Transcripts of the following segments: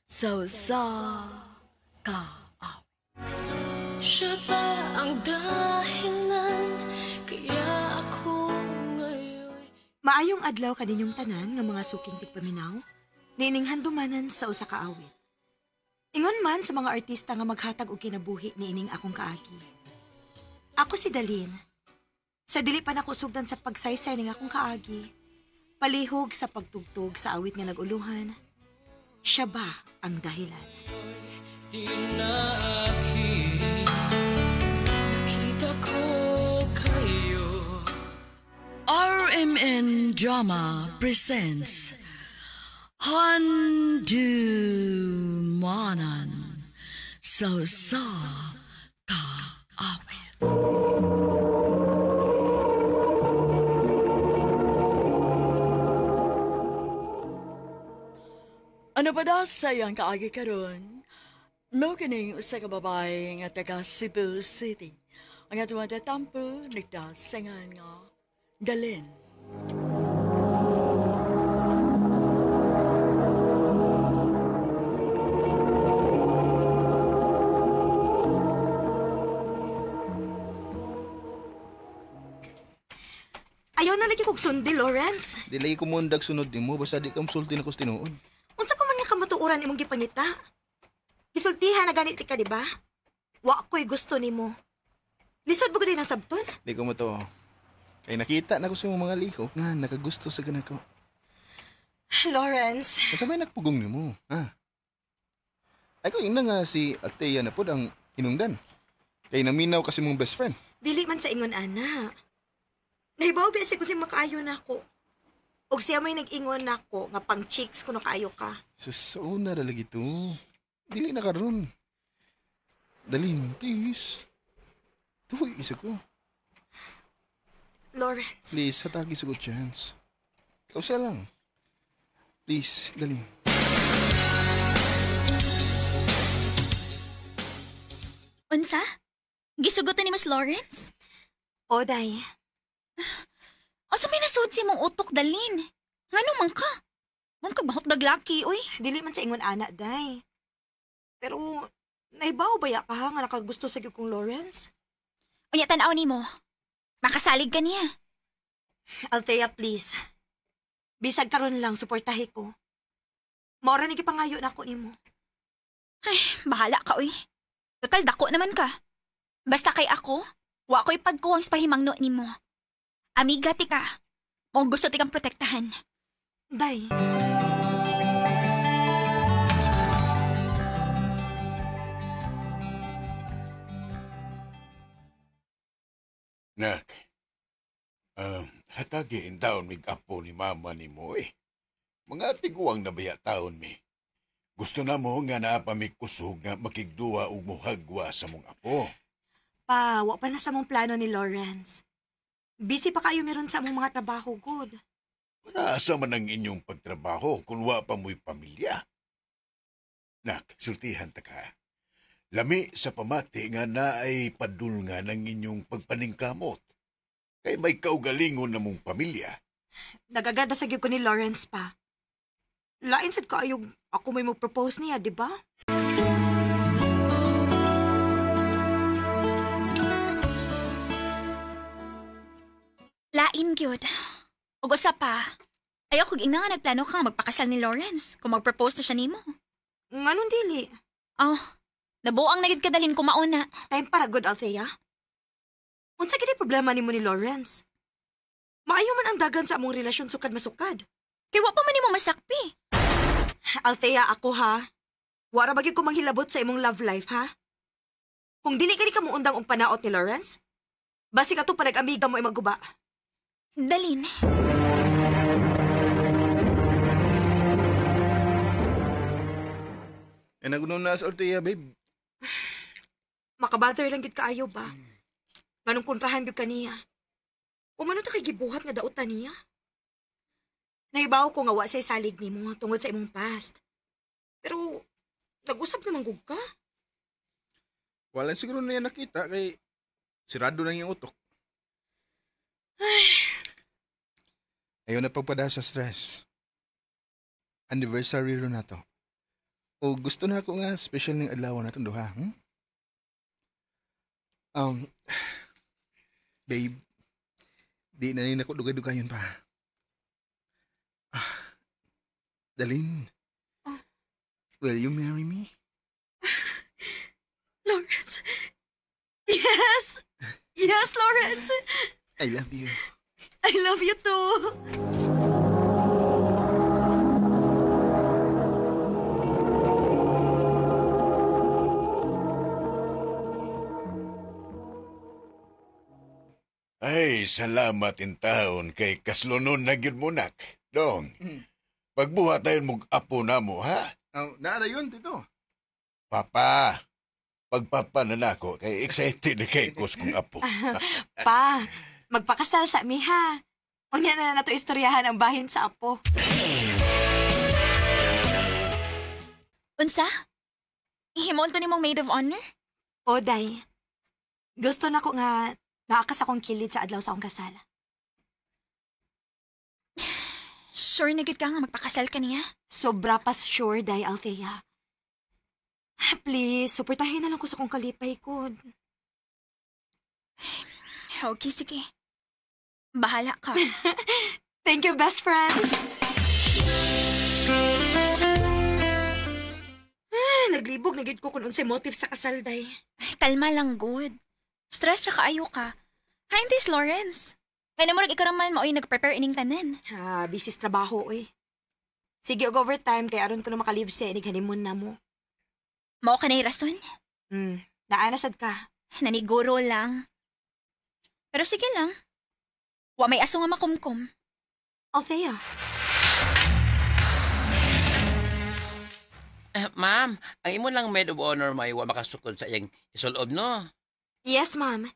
Sa usa ka awit. Siya ba ang dahilan kaya ako ngayon? Maayong adlaw kaninyong tanan nga mga suking tigpaminaw, niining handumanan sa usa ka awit. Ingon man sa mga artista nga maghatag og kinabuhi niining akong kaagi. Ako si Dalin. Sa dili pa nako sugdan sa pagsaysay ning akong kaagi, palihog sa pagtugtog sa awit nga nag-uluhan, siya ba ang dahilan? Di na akin, nakita ko kayo. RMN Drama presents Handumanan sa usa ka awit. Ano pa daw sa iyang kaagi karon? Mao kining usa ka babae nga taga Cebu City. Ang atong tatampo nagdasengan nga Dalin. Ayaw na lagi kog sundi, Lawrence. Di lagi ko mundag sunod nimo basta di ka musulti na ko sa tinuod. Unsa pa man nga kamatuoran imong gipangita? Gisultihan na ganit ka, di ba? Wa ko'y gusto nimo. Lisod ba gud ang sabton? Di ko mo to. Kay nakita na ko sa imong mga lihok nga nakagusto sa ganako. Lawrence. Kasi may nagpugong nimo, ha? Ay ko ina nga si Althea na pod ang hinungdan. Kay naminaw kasi mong best friend. Dili man sa ingon ana. Nahibaw biya siya kung siya makaayo nako. Og siya may nag-ingon nako nga pang chicks kuno kaayo ka. Sa una ra lagi to. Dili na karon. Dalin, please. Tuhoy isa ko. Lawrence. Please, hatagi sa good chance. Kausa lang. Please, dalin. Unsa? Gisugotan ni Mas Lawrence? Oday. Asa may nasuod si mong utok, Dalin? Ngano man ka? Mong kabahot daglaki, uy. Dili man sa ingon ana, day. Pero, naibaw ba ya ka ha nga nakagusto sa gyud kong Lawrence? Unya tan-aw nimo. Makasalig ka niya. Althea, please. Bisag karon lang, suportahi ko. Maura ni gipangayo nako nimo. Ay, bahala ka, uy. Total, dako naman ka. Basta kay ako, wa ko'y pagkuwang sa pahimangno nimo. Amiga ti ka. Mong gusto ti kang protektahan. Day. Nak, hatagi in taon mig apo ni mama ni mo eh. Mga tiguang nabaya taon mi. Gusto na mo nga naa pa mi kusog nga makigduwa ug mohagwa sa mong apo. Pa, wa pa na sa mong plano ni Lawrence. Busy pa kayo meron sa among mga trabaho, good. Para asa man ang inyong pagtrabaho kung wa pa mo'y pamilya. Nak, sultihan ta ka. Lami sa pamati nga naay padulngan ang inyong pagpaningkamot. Kay may kaugalingon na mong pamilya. Nagagada sa gyud ko ni Lawrence pa. Lain sad kaayog ako may mo-propose niya, di ba? Lain gyud. Ug usa pa, ayaw kog ingna nga nagplano ka magpakasal ni Lawrence kung mag-propose na siya nimo. Nganong dili? Oh, nabuang na gid ka dalhin kumauna. Time para good, Althea. Unsa gid problema nimo ni Lawrence? Maayo man ang dagan sa among relasyon sukad masukad. Kay wa pa man nimo masakpi. Althea, ako ha. Wara ba gyud ko manghilabot sa imong love life, ha? Kung dili kani ka muundang og panaot ni Lawrence, basig ato panag-amiga mo ay magguba. Dalin. Eh, nagunaw na sa Althea, babe. Makabother lang gid kaayo ba? Nganong kontrahan gyud kaniya? Umano ta kay gibuhat nga dautan niya? Nahibaw ko nga wa say salig nimo tungod sa imong past. Pero nag-usap naman gud ka. Wala siguro niya nakita kay sirado lang yung utok. Ay. Ayaw na pagpada sa stress. Anniversary ron na to. O gusto na ako nga special ng adlaw na itong duha. Hmm? Babe, di na rin ako dugay-dugayon pa. Dalin, Oh. Will you marry me? Lawrence. Yes! Yes, Lawrence! I love you. I love you too! Ay, salamat in taon kay kaslonon na gyud mo, nak. Dong, pagbuhat tayo mong apo na mo, ha? Oh, naara yun, Tito. Papa, pagpapa na nako, kay excited na kay kus kong apo. Pa, magpakasal sa mi, ha? Unya na nato istoryahan ang bahin sa apo. Unsa? Ihimon ko nimong maid of honor? O, day. Gusto na ko nga naakas akong kilid sa adlaw sa akong kasal. Sure na gid ka nga magpakasal ka niya? Sobra pas sure, day, Althea. Please, suportahin na lang ko sa akong kalipay ko. Okay, sige. Bahala ka. Thank you, best friend. Naglibog na gid ko kung unsay motive sa kasal, day. Ay, kalma lang, good. Stress ra kaayo ka. Hi, this Lawrence. Kaya na mo ikaw raman mao'y nag-prepare ining tanan. Ha, busy sa trabaho, oy. Sige, og overtime kay aron ko na makalive siya inig honeymoon na mo. Mao ka na'y rason. Naanasad ka. Naniguro lang. Pero sige lang. Wa may aso nga makumkum. Althea. Ma'am, ang imo lang maid of honor may wa makasukod sa iyang isulob, no? Yes, ma'am.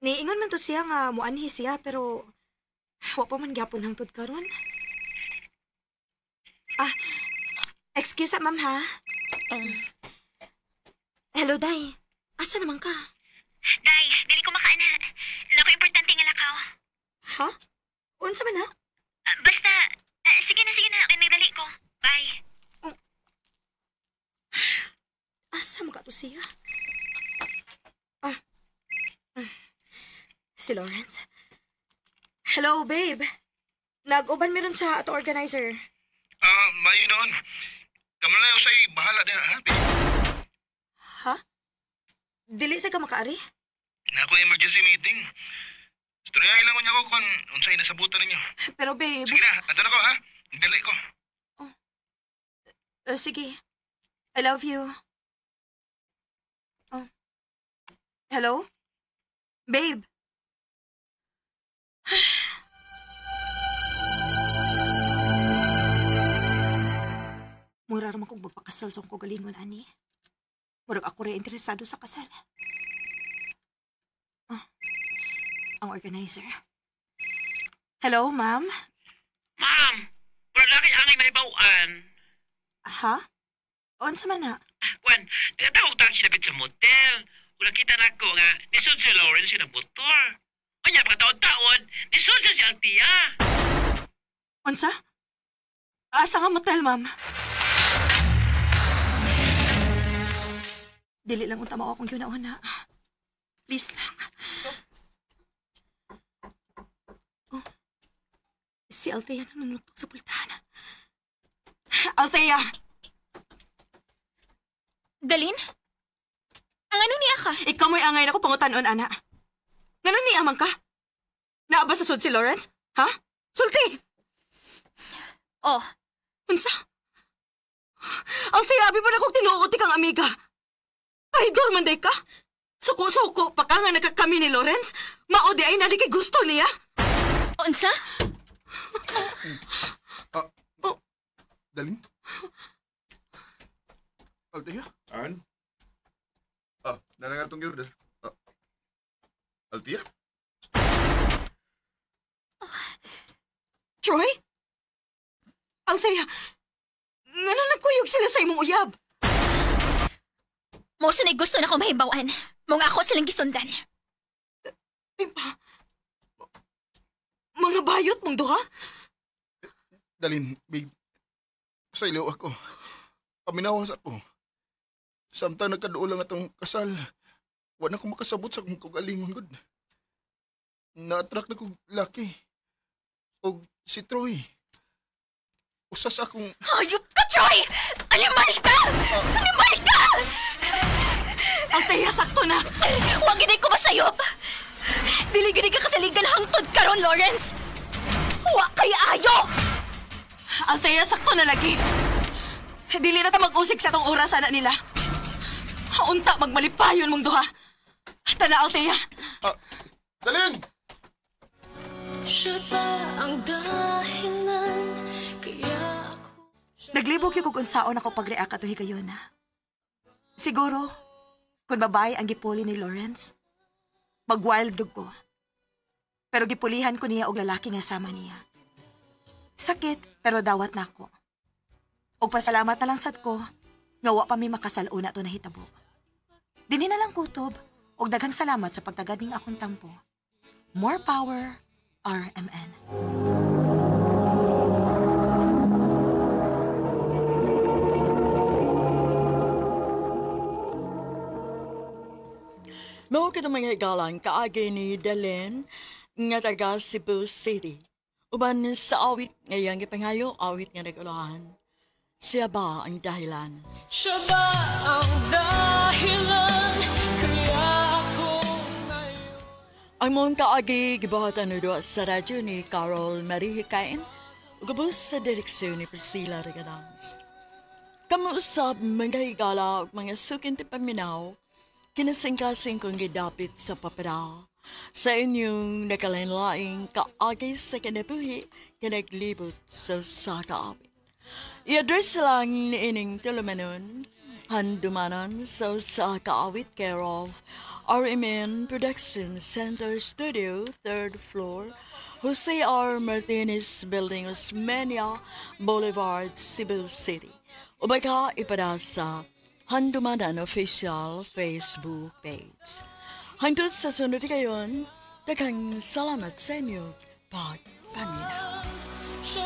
Niingon man to siya nga muanhi siya pero wa pa man gyapon hangtod karon. Excuse ma'am ha. Hello, Day. Asa naman ka? Day, dili ko makaana. Nako, importante nga lakaw. Ha? Unsa man ha? Basta, sige na, kay may dali ko. Bye. Oh. Asa mo ka to siya? Si Lawrence. Hello, babe. Nag-uban meron sa ato organizer. Mayo noon. Kamalayo sa'y bahala niya, ha? Babe? Ha? Dili sa ka makaari? Na ako emergency meeting. Istoryahin lang ko niya ko kung unsay nasabutan ninyo. Pero babe... Sige na, andun ako, ha? Dali ko. Oh. Sige. I love you. Oh. Hello? Babe? Mura raman kong magpakasal sa akong kagalingon, ani. Murag ako rin interesado sa kasal. Oh, ang organizer. Hello, ma'am? Ma'am, wala laki angay mahibawaan. Ha? Unsa man na? Kwan, nagatawag tayo si David sa motel. Wala kita na ako nga, nisod si Lawrence yung motor. Kanya, pagkataon-taon, nisod siya si Althea. Unsa? Asa nga motel, ma'am? Dili lang unta mao akong gyud-una. Please lang. Oh, si Althea nanunuktok sa pultahan. Althea! Dalin? Ang ano niya ka? Ikaw mo'y angay na ko pangutan-on, ana. Ngano niya man ka? Naa ba sa sud si Lawrence? Ha? Sulti! Oh. Unsa? Althea, abi pa na kong tinuot kang amiga. Traidor man day ka. Suko-suko pa ka nga nagkakami ni Lawrence. Mao di ay nadi kay gusto niya. Unsa? Oh. Dalin? Althea? An? Nalangat tong order. Althea? Oh. Troy? Althea, ngano nagkuyog sila sa imong uyab? Mo sa gusto na akong mahibawan. Mga ako silang gisundan. Pimpa, mga bayot mong duha? Dalin, babe. Sa ilaw ako. Paminawas ako. Samtang nagkaduol lang atong kasal, wa na ko makasabot sa akong kaugalingon gud. Na-attract na kog laki. Og si Troy. Usa sa akong... Hayop ka, Troy! Animal ka! Animal ka! Althea, sakto na! Huwag gini ko masayop! Dili gini ka kasaligan hangtod karon, Lawrence! Wa kay ayo! Althea, sakto na lagi. Dili na ta mag-usik sa atong oras ana nila. Unta magmalipayon mong duha. Tana, Althea. Dalin! Siya ba ang dahilan kaya ako Naglibog yung kung unsaon ako pag-react ato higayona. Siguro, kung babae ang gipuli ni Lawrence, mag-wild dog ko. Pero gipulihan ko niya og lalaki nga sama niya. Sakit, pero dawat na ako. Og pasalamat na lang sad ko, nga wa pa mi makasal-una to nahitabo. Dinhi na lang kutob, og daghang salamat sa pagtagad ning akong tampo. More power, RMN. Mao kadtong mga higalang kaagi ni Dalen nga taga Cebu City. Uban sa awit nga iyang gipanghayo, awit nga nagulahan. Siya ba ang dahilan? Siya ba ang dahilan kaya ako ngayon? Ang mong kaagi gibuhatan na sa radyo ni Carol Marie Hikain ug ubos sa direksyon ni Priscilla Regadans. Kamuusap mga higala ug mga suking paminaw, kinasingkasing kong gidapit sa papara sa inyong nakalain-laing kaagi sa kinabuhi kinaglibot sa usa ka awit. I-address lang niining tulumanon, handumanan sa usa ka awit care of RMN Production Center Studio, 3rd floor, Jose R. Martinez Building, Osmeña Boulevard, Cebu City. Ubay ka ipada sa Handumanan Official Facebook page. Hangtod sa sunod kayon, daghang salamat sa inyong pagpaminaw. Siya